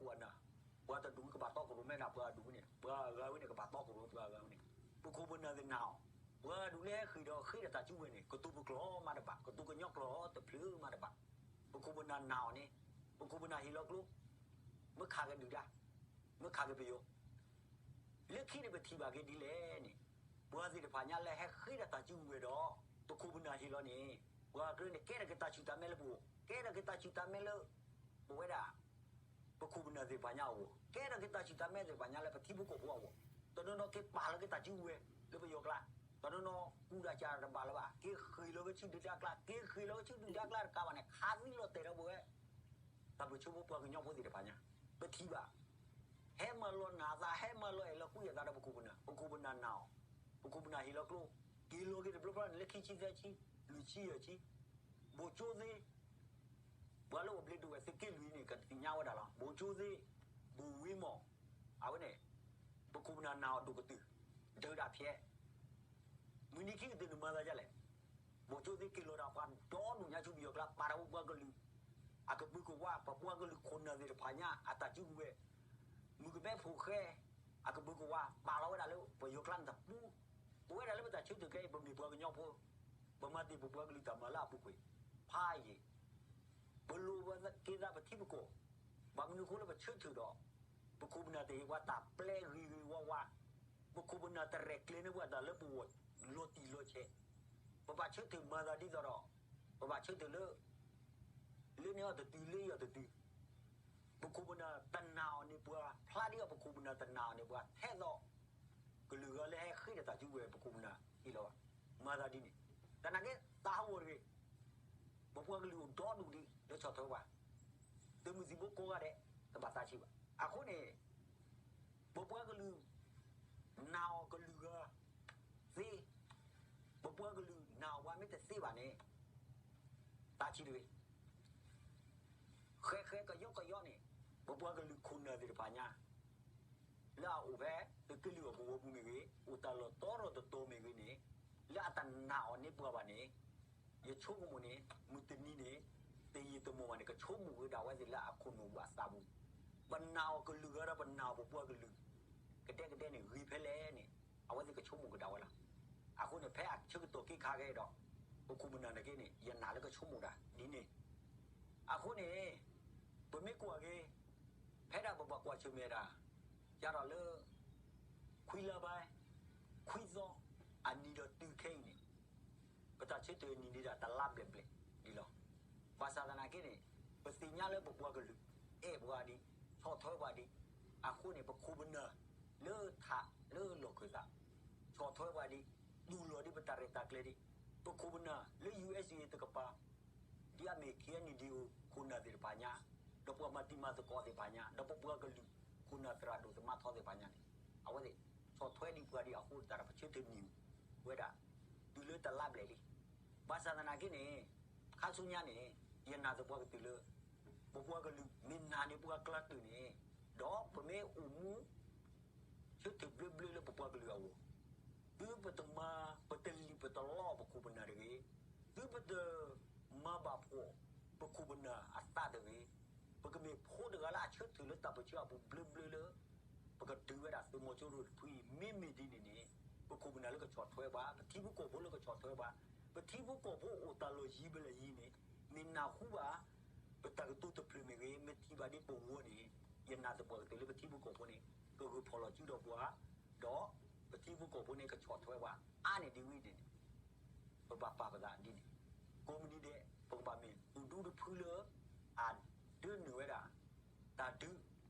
ပှၤနၢ်, ပှၤတဒူၣ်ကဘၣ်တီကရိၤမ့ၢ်ဒၣ်ပှၤအဒူၣ်န့ၣ်, ပှၤအဂၤဝဲန့ၣ် ကဘၣ်တီကရိၤပှၤအဂၤဝဲန့ၣ်, ပခိၣ်ပနၢ်သ့ၣ်နာ်အီၤ, ပှၤဒူၣ်လၢဟဲဃ့ၢ်ဒီးဃ့တၢ်စုကဝဲၤန့ၣ် ကတိၤပကျိာ်မးတဘၣ်, ကတိၤကညီကျိာ်တဖျၢၣ်မးတဘၣ်, ပခိၣ်ပနၢ်နာ်အီၤန့ၣ်, ပခိၣ်ပနၢ်ဟ့ၣ်လီၤကျိ, မ့ၢ်ခးက့ၤဒုၣ်ဒါ, မ့ၢ်ခးက့ၤပယီၤ လၢခံန့ၣ် ပထံၣ်ဘၣ်က့ၤဒ်လဲၣ်န့ၣ်, ပှၤသ့ၣ်တဖၣ်ညါလၢဟဲဃ့တၢ်စုကဝဲၤဒီး ပခိၣ်ပနၢ်ဟ့ၣ်လီၤန့ၣ်, ပှၤကြၢးန့ၣ် ကဲထီၣ်က့ၤတၢ်ဆူၣ်တၢ်မဲလၢပဂီၢ်, ကဲထီၣ်က့ၤတၢ်ဆူၣ်တၢ်မဲလၢ ပဝဲဒၣ် ပခိၣ်ပနၢ်သ့ၣ်တဖၣ်ညါအဂီၢ်, ကဲထီၣ်က့ၤတၢ်ဆူၣ်တၢ်မဲသ့ၣ်တဖၣ်ညါလၢပထံဖိကီၢ်ဖိအဂီၢ်, တနီၤနီၤက့ၤပာ်လီၤက့ၤတၢ်စုကဝဲၤလၢပယီၤကျါ, တနီၤနီၤကူၣ်တၢ်စၢ်တဘၣ်လၢၤဘၣ်, က့ၤဃ့ၢ်လီၤက့ၤဆူဒုၣ်ဒါကျါ, က့ၤဃ့ၢ်လီၤက့ၤဆူဒုၣ်ဒါကျါတကးဘၣ်န့ၣ် ခးသံလီၤတဲာ်ဒီးပဝဲ တၢ်ပၢၢ်ဆၢဖိပှၤကညီဖိသ့ၣ်တဖၣ်ညါ, ပထံၣ်ဘၣ်, ဟဲမၤလီၤနာ်အသး, ဟဲမၤလီၤအဲၣ်လီၤကွံအသးဒီးပခိၣ်ပနၢ်, ပခိၣ်ပနၢ်နာ်အီၤ, ပခိၣ်ပနၢ်ဟ့ၣ်လီၤကျိ, က့ၤလီၤက့ၤတဘျီဘျီန့ၣ် လၢခံဆံသၢဆံ, လွံၢ်ဆံယဲၢ်ဆံ, ဘိၣ်ကၠိသ့, ပှၤလၢအိၣ်ဘျ့ဒိၣ်ဝဲၢ်သုးက့လွံၢ်န့ၣ် ကသ့ၣ်ညါဝဲဒၣ်လီၤ. ဘိၣ်ကၠိသ့, ဘိၣ်ဝ့မီၢ်, အဝဲန့ၣ် ပခိၣ်ပနၢ်နာ်အီၤဒိၣ်ကတၢၢ်, ဒုးဒၣ်ဖျဲး မုၢ်နံၤခံကတၢၢ်န့ၣ်မၤသးဒ်လဲၣ်, ဘိၣ်ကၠိသ့က့ၤလီၤတၢ်ပှၤဒီဒိၣ်ညါဆူပယီၤကျါ, ပာ်ဒီးပပှၤကလုာ် အကဘုးကဝါ, ပပှၤကလုာ်ခိၣ်နၢ်သ့ၣ်တဖၣ်ညါ အတၢ်စုကဝဲၤ, မုၢ်ကမဲဖိဃဲ အကဘုးကဝါ, ပာ်လီၤဝဲဒၣ်လၢပယီၤကျါန့ၣ်တပူၤ, ပဝဲဒၣ်လၢပတၢ်ဆၢထၢၣ်ခဲအံၤ ပမ့ၢ်ပှၤကညီဖိ, ပမၤတ့ၢ်ပပှၤကလုာ်တၢ်မၤလၢအပူၤကွံာ်, ဖးယံာ် ပလိၣ်ဘၣ်က့ၤသးပထံပကီၢ်, ဘၣ်မနုၤအဃိလၢပဆၢထၢၣ်ဒီး ပခိၣ်ပနၢ်တဟ့ၣ်ပှၤတၢ်ပျဲဂ့ၤဂ့ၤဝါဝါ, ပခိၣ်ပနၢ်တရဲၣ်ကျဲၤန့ၢ်ပှၤတၢ်လၢပဂီၢ်လီၤတံၢ်လီၤဆဲး, ပဘၣ်ဆၢထၢၣ်မၤသးဒ်သိးဒီး ပဘၣ်ဆၢထၢၣ်လၢ လၢန့ၢ်အီၤတတုၤ လၢအံၤအီၤတတုၤ, ပခိၣ်ပနၢ်တနာ်အီၤန့ၢ်ပှၤ, ဖျါဒ်အီၤပခိၣ်ပနၢ်တနာ်အီၤန့ၢ်ပှၤ ထဲသိး ကလုာ်ဂၤလၢဟဲဃ့ဒီးတၢ်စုကဝဲၤ ပခိၣ်ပနၢ်ဟ့ၣ်လီၤဘၣ်, မၤသးဒ်န့ၣ်, တနာ်က့ၤသးဟးဂီၤတဂ့ၤ, ပပှၤကလုာ်အိၣ်ဒီဒူၣ်ဒံးလၢဆီၣ်ထွဲပှၤ, သုးမုၢ်သံၣ်ဘိကိးဂၤဒဲး တဘၣ်သးဆံးဘၣ်. အဃိန့ၣ် ပပှၤကလုာ် နာ်အီၤကလုာ်ဂၤသ့, ပပှၤကလုာ်နာ်အီၤပှၤမ့ၢ်တသ့ဘၣ်န့ၣ် သးဆံးတဂ့ၤ. ဃဲဃဲကယီကယီန့ၣ် ပပှၤကလုာ်ခိၣ်နၢ်သ့ၣ်တဖၣ်ညါ လၢအအိၣ်ဖဲသုးက့လွံၢ်အကဝီၤပူၤမ့ၢ်ဂ့ၤ, အိၣ်တၢ်လီၢ်တီထီၣ်တတီၤမ့ၢ်ဂ့ၤန့ၣ်, လၢအတနာ်အီၤန့ၢ်ပှၤဘၣ်န့ၣ်, ယဆိကမိၣ်န့ၣ် မုၢ်တနံၤန့ၣ် တယံာ်တမီၢ်ဘၣ်န့ၣ် ကဆိကမိၣ်က့ၤဒၣ်ဝဲသ့ၣ်လၢအခိၣ်နူာ်ပူၤအသးပူၤ, ပနာ်အီၤကလုာ်ဂၤဒီးပနာ်အီၤပပှၤကလုာ် ကဒဲကဒဲန့ၣ် ဂ့ၤဖဲလဲၣ်န့ၣ် အဝဲသ့ၣ်ကဆိကမိၣ်က့ၤဒၣ်ဝဲလီၤ. အဃိန့ၣ် ဖဲအဆၢကတီၢ်ခဲခါခဲအံၤဒီး ပခိၣ်ပနၢ်န့ၣ်က့န့ၣ် ယနာ်လၢကဆိကမိၣ်ဒၣ်ဒ်န့ၣ်, အဃိန့ၣ် ပမ့ၢ်ကွၢ်က့ၤ ဖဲဒၣ်ပဘၣ်ကွၢ်ဆၢၣ်မဲာ်ဒၣ် ယၤဒီးလၢ ခွံလါဘါ ခွံသီ အနံၤဒီးတုၤခဲအံၤန့ၣ် ပတၢ်ဆၢထၢၣ်နံၣ်န့ၣ်ဒၣ်တလါဘျဲၣ်ဘျဲၣ်ဒံးလီၤ. ဘၣ်ဆၣ်သနာ်က့န့ၣ် ပသ့ၣ်ညါလၢပပှၤကလုာ် အဲၣ်ပှၤဒံး ဆီၣ်ထွဲပှၤဒံး, အဃိန့ၣ် ပခိၣ်ပနၢ်လၢထးလၢလီၢ်ခၢၣ်သး ဆီၣ်ထွဲပှၤဒံး, တူၢ်လိာ်ဒံးပတၢ်ရဲၣ်တၢ်ကျဲၤဒံး, ပခိၣ်ပနၢ်လၢ ယူႇအ့ၣ်စ့ၣ်အ့ တကပၤ ဒ်အမ့ၢ် ခ့ၣ်အဲၣ်ယူၣ်အ့ၣ် ခိၣ်နၢ်သ့ၣ်တဖၣ်ညါ, ဒီးပှၤမၤတံၤမၤသကိးသ့ၣ်တဖၣ်ညါ, ဒီးပပှၤကလုာ် ခိၣ်နၢ်သရၣ်ဒိၣ်သမါထီသ့ၣ်တဖၣ်ညါန့ၣ် အဝဲသ့ၣ် ဆီၣ်ထွဲဒံးပှၤဒံးအဃိ တၢ်ပဆၢထၢၣ်နံၣ်ဝဲဒၣ် တုၤလၢတလါဘျဲၣ်လံ. ဘၣ်ဆၣ်သနာ်က့န့ၣ် ခါဆူညါန့ၣ် ယနာ်သပှၢ်ကတၢၢ်လၢ ပပှၤကလုာ်မ့ၢ်နာ်န့ၢ်ပှၤကျါတၢၢ်န့ၣ် ဒီးပမ့ၢ်အိၣ်မူ ဆၢထၢၣ်ဘျၢဘျၢလၢပပှၤကလုာ်အဂီၢ်, သုပတမၤ ပတလံၣ်ပတလီပခိၣ်ပနၢ်တဂ့ၤ, သုပတမၤဘၣ်ဖှီၣ်ပခိၣ်ပနၢ်အသးတဂ့ၤ, ပကမ့ၢ်ဖိတဂၤလၢအဆၢထၢၣ်လၢတၢ်ပၢၢ်ဆၢအပူၤဘျၢဘျၢလၢ ပကဒုးဝဲဒၣ်သုးမီၤစိရိၤတဖုအံၤ မ့မ့ၢ်ဒ်န့ၣ်န့ၣ် ပခိၣ်ပနၢ်လၢကဆီၣ်ထွဲပှၤ, ပထံဖိကီၢ်ဖိလၢကဆီၣ်ထွဲပှၤ, ပထံဖိကီၢ်ဖိအိၣ်တၢ်လီၢ်ယံၤဘျဲၣ်ယံၤန့ၣ် မ့ၢ်နၢ်ဟူဘၣ် ပတၢ်ကတိၤတဖျၢၣ်မ့ၢ်ဂ့ၤ, မ့ၢ်ထံၣ်ဘၣ်ဒ်ပဂီၢ်န့ၣ် ယနာ်သပှၢ်ကတၢၢ်လၢပထံဖိကီၢ်ဖိန့ၣ် ကဂုာ်ဖီၣ်လီၤစုဒီးပှၤ, ဒီးပထံဖိကီၢ်ဖိန့ၣ် ကဆီၣ်ထွဲပှၤအါန့ၢ်ဒံးဝဲန့ၣ်န့ၣ် ပဘၣ်ပာ်ပသးဒ်န့ၣ်, ကိးမုၢ်နံၤဒဲး ပကဘၣ်မ့ၢ်သူၣ်ဒူတဖုလၢ အဒၢနုာ်ဝဲဒၣ် တၢ်ဒုး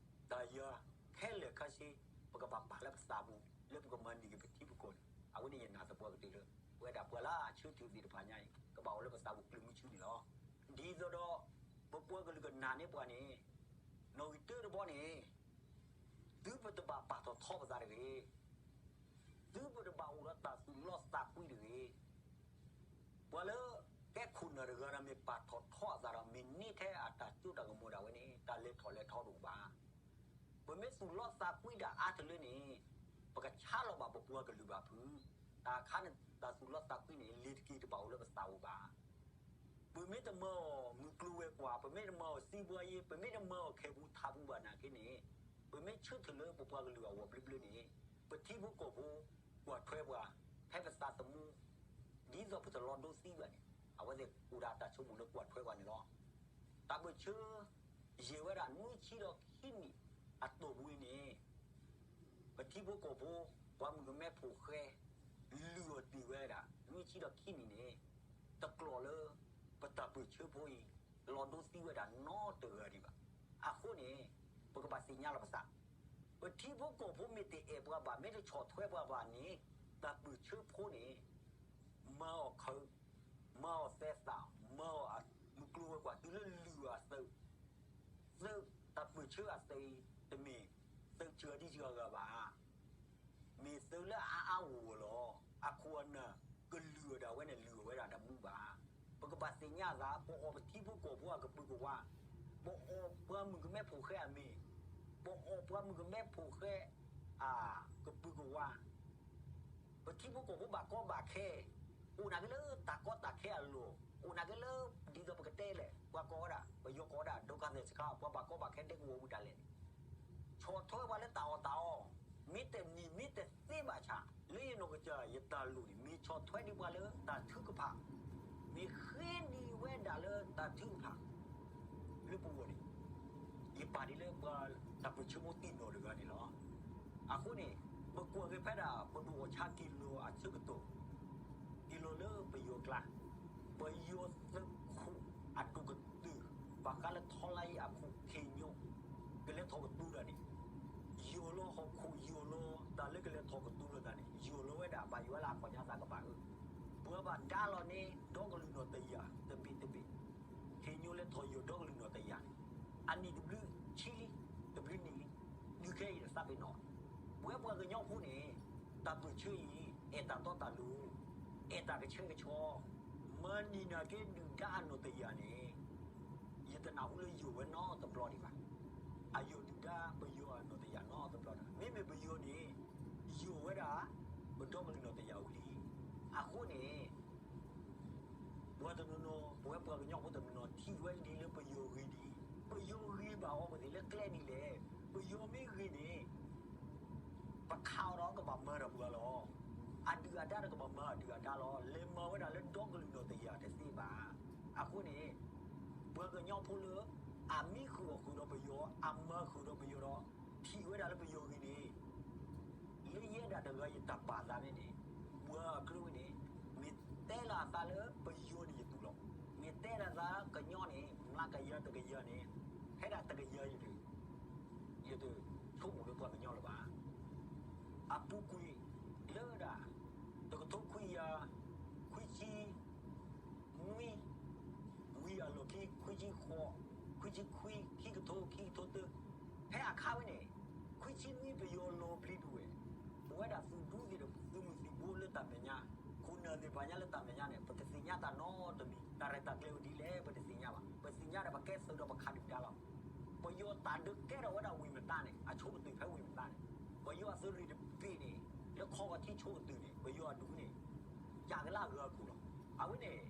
တၢ်ယၤ ခဲလၢာ်ခဲဆ့ ပကဘၣ်ပာ်လၢပသးပူၤ လၢပကမၤန့ၢ်က့ၤပထံပကီၢ်န့ၣ် အဝဲန့ၣ်ယနာ်သပှၢ်ကတၢၢ်လၢ ပဝဲဒၣ်ပှၤလၢအဆၢထၢၣ်သ့ၣ်တဖၣ်ညါအံၤ ကဘၣ်အိၣ်လၢပသးပူၤကျၢၤမုဆူန့ၣ်လီၤ. ဒ်သိးဒီး ပပှၤကလုာ်ကနာ်န့ၢ်ပှၤန့ၣ် နီၣ်ဂံၢ်တၢတဘီန့ၣ် သုပတဘၣ်ပာ်ထီၣ်ထီပသးတဂ့ၤ, သုပတဘၣ်အိၣ်ဒီးတၢ်သူၣ်လီသးကွံတဂ့ၤ. ပှၤလၢကဲခိၣ်နၢ်တဂၤဒီးမ့ၢ်ပာ်ထီၣ်ထီအသးဒီး မ့ၢ်န့ၢ်ထဲအတၢ်စိတၢ်ကမီၤဒၣ်ဝဲန့ၣ် တၢ်လဲၤထီၣ်လဲၤထီတအိၣ်ဘၣ်. ပမ့ၢ်သူၣ်လီသးကွံတၢ်အါတလၢန့ၣ် ပကဆါလီၤဘၣ်ပပှၤကလုာ်ဘၣ်ဖုး, တၢ်ခါန့ၣ်တၢ်သူၣ်လီသးကွံန့ၣ် လ့ၤတက့ၤတဘၣ်အိၣ်လၢပသးပူၤဘၣ်. ပမ့ၢ်တမၤအီၤမုၢ်ကျိၤဝဲၤကွာ်, ပမ့ၢ်တမၤအီၤစံးဘှါယ့, ပမ့ၢ်တမၤအီၤခဲပူၤထးပူၤဘၣ်နာ်က့န့ၣ်, ပမ့ၢ်ဆၢထၢၣ်လၢပပှၤကလုာ်အဂီၢ်ဘျ့ဘျ့န့ၣ်, ပထံဖိကီၢ်ဖိ ကွၢ်ထွဲပှၤ, ဖဲပသးသမူ ဒ်သိးပတလီၤဒိသံဘၣ်န့ၣ်, အဝဲသ့ၣ်အိၣ်ဒၣ်တၢ်ဆိကမိၣ်လၢကွၢ်ထွဲပှၤန့ၣ်လီၤ. တၢ်ပၢၢ်ဆၢ ယံာ်ဝဲဒၣ်နွံဆံဒီးခံနံၣ်အတီၢ်ပူၤအံၤန့ၣ်, ပထံဖိကီၢ်ဖိ ပှၤမုၣ်ကမဲဖိဃဲ လုၢ်အီၣ်တ့ၢ်ဝဲဒၣ် နွံဆံဒီးခံနံၣ်န့ၣ်, တကျိၤလၢ ပတၢ်ပၢၢ်ဆၢဖိအံၤ လီၤဒိသံဝဲဒၣ်နီတဂၤဒံးဘၣ်. အဃိန့ၣ် ပကဘၣ်သ့ၣ်ညါလီၤပသး, ပထံဖိကီၢ်ဖိမ့ၢ်တအဲၣ်ပှၤဘၣ်, မ့ၢ်တဆီၣ်ထွဲပှၤဘၣ်န့ၣ်, တၢ်ပၢၢ်ဆၢဖိန့ၣ် မၤအီၤခး, မၤအီၤသဲးသး, မၤအီၤမုၢ်ကျိၤဝဲၤကွာ် တုၤလၢလုၢ်အီၤအသုး, သုး, တၢ်ပၢၢ်ဆၢအသုးအံၤ တမ့ၢ်သုးစှၤဒံစှၤဂၤဘၣ်. မ့ၢ်သုးလၢအအါအါဂီၢ်ဂီၢ်လီၤ. အခိၣ်အနၢ်ကလုၢ်အီၤဒၣ်ဝဲန့ၣ် လုၢ်အီၤဝဲဒၣ်တမူဘၣ်. ပကဘၣ်သ့ၣ်ညါသး, ပအီၣ်ပထံဖိကီၢ်ဖိအကပုာ်ကဝါ, ပအီၣ်ပှၤမုၣ်ကမဲဖိဃဲအမ့ၢ်, ပအီၣ်ပှၤမုၣ်ကမဲဖိဃဲအကပုာ်ကဝါ ပထံဖိကီၢ်ဖိဘၣ်ကီဘၣ်ခဲ, အိၣ်နာ်က့လၢတၢ်ကီတၢ်ခဲအလီၢ်, အိၣ်နာ်က့လၢ ဒ်သိးပကတဲလဲၣ်, ပှၤကိးဝဲဒၣ်, ပယီၤကိးဝဲဒၣ် ဒုက္ခသည်စခန်း, ပှၤဘၣ်ကီဘၣ်ခဲဒဲကဝီၤပူၤဒၣ်လဲာ်န့ၣ်, ဆီၣ်ထွဲပှၤလၢတၢ်အီၣ်တၢ်အီ, မ့ၢ်တနံၤမ့ၢ်တသ့ဘၣ်ဆၣ်, လၢယနီၢ်ကစၢ်ယတၢ်လိၣ်န့ၣ် မ့ၢ်ဆီၣ်ထွဲဒံးပှၤလၢတၢ်ထုကဖၣ်, မ့ၢ်ဃ့ဒံးဝဲဒၣ်လၢတၢ်ထုကဖၣ် လၢပဂီၢ်န့ၣ်, ယပာ်ဒ်လၢပှၤတၢ်ပၢၢ်ဆၢဖိတံၢ်နီၢ်တဂၤန့ၣ်လီၤ. အဃိန့ၣ်, ပကွၢ်က့ၤဖဲဒၣ် ပဒိၣ်အီၣ်ဆါက့ၤလီၤအဆၢကတီၢ်, က့ၤလီၤလၢပယီၤကျါ, ပယီၤသုးခိၣ်အဒိၣ်ကတၢၢ် ဘၣ်ဃးလၢထီလါအံၤအခိၣ် ခ့ညိ ကလဲၤထီၣ်ကတိၤတၢ်န့ၣ်, ယီၢ်လီၤဟီၣ်ခိၣ် ယီၢ်လီၤတၢ်လၢကလဲၤထီၣ်ကတိၤလီၤတၢ်န့ၣ် ယီၢ်လီၤဝဲဒၣ် ဘၣ်ယိၣ်ဝဲလၢအခီၣ်ညါသးကဘၣ်အၢ, ပှၤဘၣ်ဒါလီၤန့ၣ် ဒီကလုာ်နီၢ်တယၢ် တဘ့ၣ်တဘ့ၣ်, ခ့ညိလဲၤထီၣ်ယီၢ်ဒီကလုာ်နီၢ်တယၢ်န့ၣ်, အနံၣ်တဘျုးဆံလံ, တဘျုးနံၣ်လံ, ဒုးခဲအံၤတသးပ့ၤနီၣ်, ပဝဲပှၤကညီဖိန့ၣ်, တၢ်ပၢၢ်ဆၢအံၤ အဲၣ်တၢ်တီတၢ်လိၤ, အဲၣ်တၢ်ကဆှဲကဆှီ, မၤနံၤနာ်က့ဒုၣ်ဒါအနီၢ်တယၢ်န့ၣ် ယတနၢ်ဟူလၢယီၢ်ဝဲနီတဘျီဒံးဘၣ်. အယီၢ်ဒုၣ်ဒါ ပယီၤအနီၢ်တယၢ်နီတဘျီဒံး, မ့မ့ၢ်ပယီၤန့ၣ် ယီၢ်ဝဲဒၣ် ပဒီကလုာ်နီၢ်တယၢ်ဝံၤလံ. အဃိန့ၣ် ပှၤတနီၤနီၤ ပဝဲပှၤကညီဖိတနီၤနီၤ ထံၣ်ဝဲဒ်လၢပယီၤဂ့ၤဒံး, ပယီၤဂ့ၤဘၣ်အီၤပသ့ၣ်လၢကျဲဒ်လဲၣ်, ပယီၤမ့ၢ်ဂ့ၤန့ၣ် ပခးအီၤဒီးကဘၣ်မၤတၢ်ပှၤလီၤ. အဒုၣ်အဒါဒီးကဘၣ်မၤအဒုၣ်အဒါလီၤ. လဲၤမၤဝဲဒၣ်လၢဒီကလုာ်နီၢ်တယၢ်တသ့ဘၣ်. အဃိန့ၣ် ပှၤကညီဖိလၢ အမံဃုာ်အီၤဃုာ်ဒီးပယီၤ, အမၤဃုာ်ဒီးပယီၤဒီး ထံၣ်ဝဲဒၣ်လၢပယီၤဂ့ၤန့ၣ် လၢယဲဒၣ်တဂၤယတၢ်ပာ်သးဖဲန့ၣ်, ပှၤအကြၢးဝဲန့ၣ် မ့ၢ်တဲလီၤအသးလၢပယီၤန့ၣ်ယတူၢ်လီၤ. မ့ၢ်တဲလီၤအသးကညီန့ၣ် မျးကယၤတကယၤန့ၣ်, ဖဲဒၣ်တကယၤယတ ယတဆိကမိၣ်လၢပှၤကညီလၢၤဘၣ်. အပူၤကွံာ်လၢဒၣ် တကထိခွံကယၤ ခွံဆံ နွံ ဝံၤအလီၢ်ခံ ခွံဆံဃိး, ခွံဆံခွံ, ခံကထိ, ခံကထိတၢ, ဖဲအခါဝဲန့ၣ် ခွံဆံနွံပယီၤလီၤပျံၤဒူၣ်ဝဲ, ပဝဲဒၣ်သုးဒူသ့ၣ်ဒီးသုးမုၢ်သံၣ်ဘိလၢတၢ်မဲာ်ညါ, ခိၣ်နၢ်သ့ၣ်တဖၣ်ညါလၢတၢ်မဲာ်ညါန့ၣ် ပတသ့ၣ်ညါတၢ်နီတမံၤ, တၢ်ရဲၣ်တၢ်ကျဲၤဝဲဒ်လဲၣ် ပတသ့ၣ်ညါဘၣ်. ပသ့ၣ်ညါဒီးပကဲသုးဒီးပခးဒုၣ်ဒါလီၤ. ပယီၤတၢ်ဒုးကဲထီၣ်ဝဲဒၣ်ဝ့ၢ်မတါန့ၣ် အဆိကတၢၢ်ဖဲဝ့ၢ်မတါန့ၣ်, ပယီၤအသုးရ့ၣ်တဘ့ၣ်န့ၣ် လၢခီဂီၤထံးဆိကတၢၢ်န့ၣ် ပယီၤအဒူန့ၣ် ကးကလၢအဂၤခိၣ်လီၤ. အဝဲန့ၣ်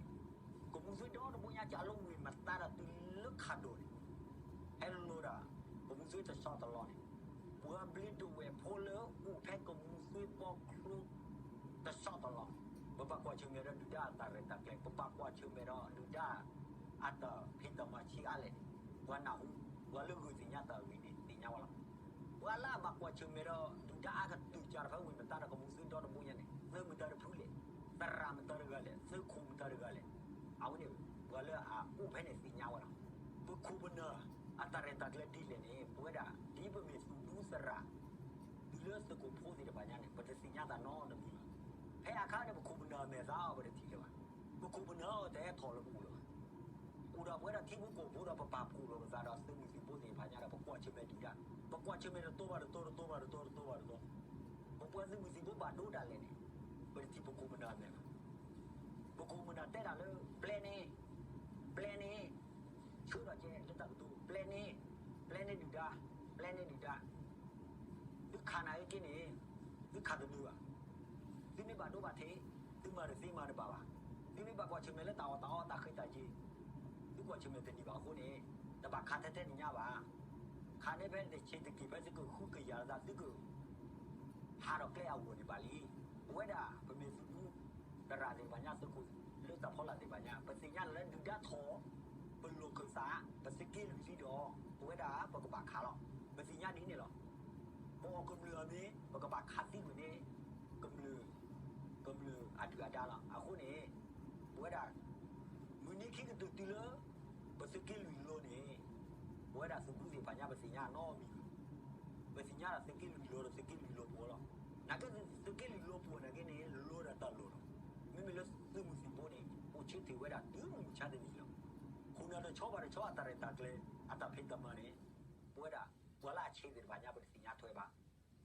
ကမူၤသွ့ဒီတဘိညါ ကးလၢဝ့ၢ်မတါဒီးတုၤလၢခးဒိၣ်န့ၣ် ဟဲလီၤဒၣ် ကမူၤသွ့တဆီတလီၢ်န့ၣ်, ပှၤဘျ့ဒိၣ်ဝဲၢ်ဖိလၢအိၣ်ဖဲကမူၤသွ့ဘီချိတဆီတလီၢ်န့ၣ်, ပဘၣ်ကွၢ်ဆၢၣ်မဲာ်ဒီးဒုၣ်ဒါအတၢ်ရဲၣ်တၢ်ကျဲၤ, ပဘၣ်ကွၢ်ဆၢၣ်မဲာ်ဒီးဒုၣ်ဒါအတၢ်ဖံးတၢ်မၤဆံးအါလဲၣ်န့ၣ် ပှၤနၢ်ဟူ, ပှၤလၢဂုာ်သ့ၣ်ညါတၢ်ဂ့ၢ်န့ၣ် သ့ၣ်ညါဝဲလီၤ. ပှၤလၢအဘၣ်ကွၢ်ဆၢၣ်မဲာ်ဒီး ဒုၣ်ဒါအကတုာ်ကၢ်ဒီးဖဲဝ့ၢ်မတါဒီးကမူၤသွ့ဒီတဘိညါန့ၣ် သုးမတၤတဖုလဲၣ်, သရၣ်မတၤတဂၤလဲၣ်, သုးခိၣ်မတၤတဂၤလဲၣ်, အဝဲန့ၣ် ပှၤလၢအအိၣ်ဖဲန့ၣ်သ့ၣ်ညါဝဲလီၤ. ပခိၣ်ပနၢ်အတၢ်ရဲၣ်တၢ်ကျဲၤဒ်လဲၣ်န့ၣ် ပဝဲဒၣ် ဒ်ပမ့ၢ်သုးဒူသရၣ် တုၤလၢသုးခိၣ်ဖိသ့ၣ်တဖၣ်ညါန့ၣ် ပတသ့ၣ်ညါတၢ်နီတမံၤဘၣ်. ဖဲအခါန့ၣ် ပခိၣ်ပနၢ်အမဲာ်သးအီၤ ပတထံၣ်လၢၤဘၣ်. ပခိၣ်ပနၢ်အီၤတဟဲထီၣ်လၢပအိၣ်လၢၤဘၣ်. အိၣ်ဒီးပဝဲဒၣ်ထံဖိကီၢ်ဖိဒီး ပပာ်ဖှိၣ်လိာ်ပသးဒီးသုးမုၢ်သံၣ်ဘိသ့ၣ်တဖၣ်ညါဒီး ပကွၢ်ဆၢၣ်မဲာ်ဒုၣ်ဒါ, ပကွၢ်ဆၢၣ်မဲာ်တတီၤဘၣ်တတီၤ တတီၤဘၣ်တတီၤ တတီၤဘၣ်တတီၤ, ပပှၤသုးမုၢ်သံၣ်ဘိဘၣ်ဒိဒၣ်လဲာ်န့ၣ် ပတထံၣ်ပခိၣ်ပနၢ်အမဲာ်ဘၣ်. ပခိၣ်ပနၢ်တဲဒၣ်လၢ ပျဲန့ၣ်, ပျဲန့ၣ်, ဆှၢဒီးကဲလၢတၢ်ကတိၤ ပျဲန့ၣ်, ပျဲန့ၣ်ဒုၣ်ဒါ, ပျဲန့ၣ်ဒုၣ်ဒါ, သုခးနၤအံၤက့န့ၣ် သုခးတနၢၤဘၣ်. သုမ့ၢ်ဘၣ်ဒိဘၣ်ထံး သုမၤတသ့မၤတဘၣ်ဘၣ်. သုမ့ၢ်ဘၣ်ကွၢ်ဆၢၣ်မဲာ်လၢတၢ်အီၣ်တၢ်အီတၢ်ဃ့တၢ်ယ့ၤ ကွၢ်ဆၢၣ်မဲာ်တန့ၢ်ဘၣ်အဃိန့ၣ်, တဘၣ်ခးထဲထဲတညါဘၣ်. ခးန့ၢ်ဖဲတဆံးတက့ၢ် ဖဲသုကဃုကယၤသး သုက ဟးထီၣ်ကျဲအဂီၢ်န့ၣ်ဘၣ်လံ. ပဝဲဒၣ်ပမ့ၢ်သုးဒူ သရၣ်သ့ၣ်တဖၣ်ညါ သုးခိၣ်လၢတၢ်ဖီလာ်သ့ၣ်တဖၣ်ညါ ပသ့ၣ်ညါလၢဒုၣ်ဒါထီၣ် ပလီၢ်ခၢၣ်သး ပသုးက့လွံၢ်လံဒီး ပဝဲဒၣ်ပကဘၣ်ခးလီၤ. ပသ့ၣ်ညါဒ်န့ၣ်လီၤ. ပအီၣ်ကမျၢၢ်အမ့ၢ် ပကဘၣ်ခးသံကွံာ်န့ၣ် ကမျၢၢ် ကမျၢၢ်အဒုၣ်အဒါလီၤ. အဃိန့ၣ် ပဝဲဒၣ် မုၢ်နံၤခံကတၢၢ်တုၤလၢ ပသုးက့လွံၢ်လီၤန့ၣ်, ပဝဲဒၣ်သုးဒူသ့ၣ်တဖၣ်ညါ ပသ့ၣ်ညါနီတမံၤဘၣ်. ပသ့ၣ်ညါဒၣ်သုးက့လွံၢ်လီၤဒီးသုးက့လွံၢ်လီၤပှီၢ်လီၤ. နာ်က့သုးက့လွံၢ်လီၤပှီၢ်နာ်က့န့ၣ် လီၤဒၣ်တၢ်လီၢ်လီၤ. မ့မ့ၢ်လၢသုးမုၢ်သံၣ်ဘိန့ၣ် အိၣ်ဆၢထၢၣ်ဝဲဒၣ်တုၤမုၢ်မဆါတနံၤလီၤ. ခိၣ်နၢ်တဆီဘၣ်တဆီအတၢ်ရဲၣ်တၢ်ကျဲၤ အတၢ်ဖံးတၢ်မၤန့ၣ် ပဝဲဒၣ် ပှၤလၢအဆံးသ့ၣ်တဖၣ်ညါ ပတသ့ၣ်ညါထွဲဘၣ်.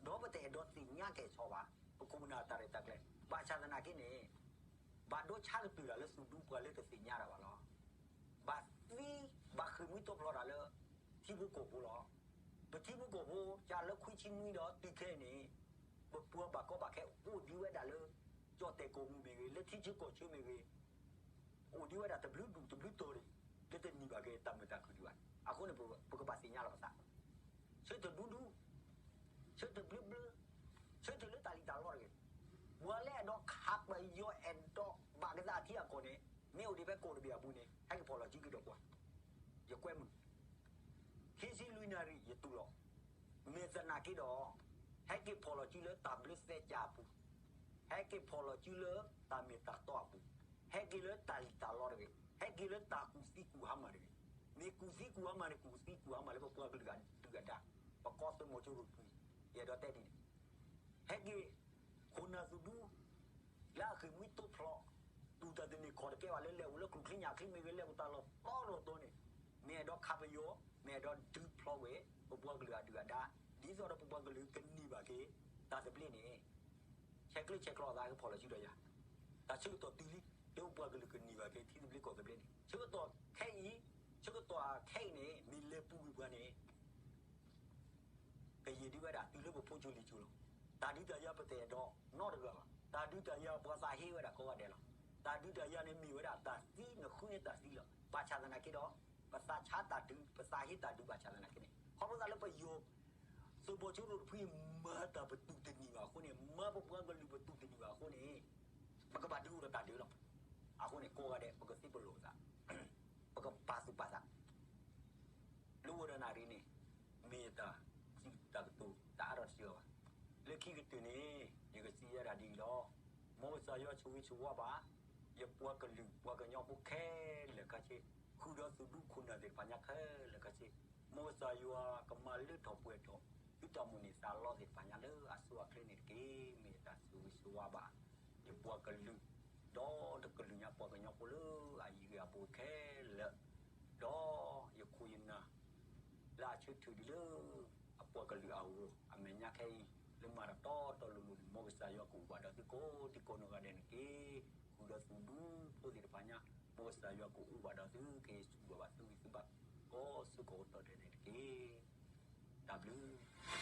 ဒီးပတအဲၣ်ဒိးသ့ၣ်ညါကဲၤဆီဘၣ် ပခိၣ်ပနၢ်တၢ်ရဲၣ်တၢ်ကျဲၤ. ဘၣ်ဆၣ်သနာ်က့န့ၣ် ဘၣ်ဒိဆါကတၢၢ်တၢ်လၢသုးဒူပှၤလၢတသ့ၣ်ညါတၢ်ဘၣ်လီၤ. ဘၣ်သံ ဘၣ်ဃ့ၢ်မှံဟးဖျိးတၢ်လၢ ထံဖိကီၢ်ဖိလီၤ. ပထံဖိကီၢ်ဖိ ကၢ်လၢခွံဆံနွံဒီးတုၤခဲအံၤန့ၣ် ပပှၤဘၣ်ကီဘၣ်ခဲအိၣ်ဒံးဝဲဒၣ်လၢ ကၠီၣ်တဲၣ်ကီၢ်ပူၤမ့ၢ်ဂ့ၤ လၢထံဆၢကီၢ်ဆၢမ့ၢ်ဂ့ၤ အိၣ်ဒံးဝဲဒၣ်တဘျုးဒူၣ်တဘျုးတီၤန့ၣ် လၢတန့ၢ်ဘၣ်က့ၤတၢ်မုာ်တၢ်ခုၣ်ဒံးဘၣ်. အဃိန့ၣ် ပကဘၣ်သ့ၣ်ညါလီၤပသး ဆၢထၢၣ်ဒူဒူ, ဆၢထၢၣ်ဘျၢဘျၢ, ဆၢထၢၣ်လၢတၢ်လံၣ်တၢ်လီတဂ့ၤ. ပှၤလၢအဲၣ်ဒိးခးပယီၤ အဲၣ်ဒိးဘၣ်ကသးအထံအကီၢ်န့ၣ် မ့ၢ်အိၣ်ဒံးဖဲကီၢ်တဘ့ၣ်အပူၤန့ၣ် ဟဲက့ၤဖီၣ်လီၤစုကဒီးပှၤ, ယကွဲမုာ် ခံဆံလွံၢ်နၣ်ရံၣ်ယတူၢ်လီၤ. မ့ၢ်သနာ်က့ဒီး ဟဲက့ၤဖီၣ်လီၤစုလၢတၢ်ဘျၢသဲကၢ်အပူၤ, ဟဲက့ၤဖီၣ်လီၤစုလၢတၢ်မ့ၢ်တၢ်တီအပူၤ, ဟဲက့ၤလၢတၢ်လံၣ်တၢ်လီတဂ့ၤ, ဟဲက့ၤလၢတၢ်ကူၣ်သံကူၣ်ဟါမၢ်တဂ့ၤ. မ့ၢ်ကူၣ်သံကူၣ်ဟါမၢ်န့ၣ် ကူၣ်သံကူၣ်ဟါမၢ်လၢပပှၤကလုာ်အဒုၣ်အဒါ, ပကီၢ်သုးမီၤစိရိၤတဖု, ယအဲၣ်ဒိးတဲဒ်န့ၣ် ဟဲက့ၤ ခိၣ်နၢ်သုးဒူ လၢအဃ့ၢ်မှံဟးဖျိး တူၢ်တၢ်တန့ၢ်ခီၣ်တကဲဘၣ်လၢ လဲၤအိၣ်လၢကျိၣ်ချံညၣ်ချံမ့ၢ်ဂ့ၤ လဲၤအိၣ်တၢ်လီၢ်တီလီၢ်တီန့ၣ်, မ့ၢ်အဲၣ်ဒိးခးပယီၤ, မ့ၢ်အဲၣ်ဒိးဒုးဖျိးဝဲ ပပှၤကလုာ်အဒုၣ်အဒါ, ဒ်သိးဒီးပပှၤကလုာ်ကန့ၢ်ဘၣ်က့ၤ တၢ်သဘျ့န့ၣ် ဆဲးကျၢဆဲးကျိးအသး ဟဲက့ၤဖီၣ်လီၤစုဒီးယၤ, တၢ်ဆၢကတီၢ်တုၤလံ လၢပပှၤကလုာ်ကန့ၢ်ဘၣ်က့ၤ ထံသဘျ့ကီၢ်သဘျ့န့ၣ် ဆၢကတီၢ်ခဲအံၤ, ဆၢကတီၢ်ခဲအံၤန့ၣ် မ့ၢ်လဲၤပူၤကွံာ်ပှၤန့ၣ် ကယံာ်ဒံးဝဲဒၣ်တုၤလၢပဖိကၠိလံၤကၠိလီၤ. တၢ်ဒုးတၢ်ယၤပတအဲၣ်ဒိးနီတဂၤဘၣ်. တၢ်ဒုးတၢ်ယၤပှၤသးဟ့ဝဲဒၣ်ကိးဂၤဒဲးလီၤ. တၢ်ဒုးတၢ်ယၤန့ၣ်မ့ၢ်ဝဲဒၣ်တၢ်သံ နဃုန့ၢ်တၢ်သံလီၤ. ဘၣ်ဆၣ်သနာ်က့ဒီး ပသးဆါတၢ်ဒုး ပသးဟ့တၢ်ဒုးဘၣ်ဆၣ်သနာ်က့န့ၣ် ခီဖျိသးလၢပယီၤ သုးမီၤစိရိၤတဖုအံၤ မၤတၢ်ပတူၢ်တန့ၢ်ဘၣ်အဃိန့ၣ် မၤပပှၤကလုာ်ပတူၢ်တန့ၢ်ဘၣ်အဃိန့ၣ် ပကဘၣ်ဒုးအိၣ်ဒီးတၢ်ဒုးလီၤ. အဃိန့ၣ် ကိးဂၤဒဲး ပကသံပလီၢ်ပသး, ပကပာ်သူၣ်ပာ်သး လၢဝဲဒၣ်နၣ်ရံၣ်န့ၣ် မ့ၢ်ယတၢ်စံးတၢ်ကတိၤ တအါထီၣ်တစှၤဘၣ်. လၢခံကတၢၢ်န့ၣ် ယကစံးဝဲဒၣ်ဒ်အံၤလီၤ. မ်ကစၢ်ယွၤဆိၣ်ဂ့ၤဆိၣ်ဝါဘၣ် ယပှၤကလုာ်ပှၤကညီဖိခဲလၢာ်ခဲဆ့, ဃုာ်ဒီးသုးဒူခိၣ်နၢ်သ့ၣ်တဖၣ်ညါခဲလၢာ်ခဲဆ့, မ်ကစၢ်ယွၤကမၤလၢထီၣ်ပှဲၤထီၣ် သုတၢ်မိၣ်န့ၢ်သးလီသ့ၣ်တဖၣ်ညါလၢအဆိအချ့န့ၣ်တက့ၢ်. မ့ၢ်ယတၢ်ဆိၣ်ဂ့ၤဆိၣ်ဝါဘၣ် ယပှၤကလုာ် ဒီးတကလုာ်ညါပှၤကညီဖိလၢအယံၤဂ့ၤအဘူးခဲလၢာ်, ဒီးယခိၣ်ယနၢ် လၢအဆၢထၢၣ်ဒံးလၢ အပှၤကလုာ်အဂီၢ် အမဲာ်ညါခဲအံၤ လၢမၤတၢ်တီတီလိၤလိၤန့ၣ် မ်ကစၢ်ယွၤကအိၣ်ဘၣ်ဒီးသုကိးဒံကိးနီၢ်ဂၤဒဲးန့ၣ်တက့ၢ်. ဃုာ်ဒီးသုးဒူဖိသ့ၣ်တဖၣ်ညါ မ်ကစၢ်ယွၤကအိၣ်ဘၣ်ဒီးသု ကဟ့ၣ်ဆူၣ်ဘၣ်ဘၣ်သုဂံၢ်သုဘါ ကိးဆၢကိးကတီၢ်ဒဲးန့ၣ်တက့ၢ်. တၢ်ဘျုး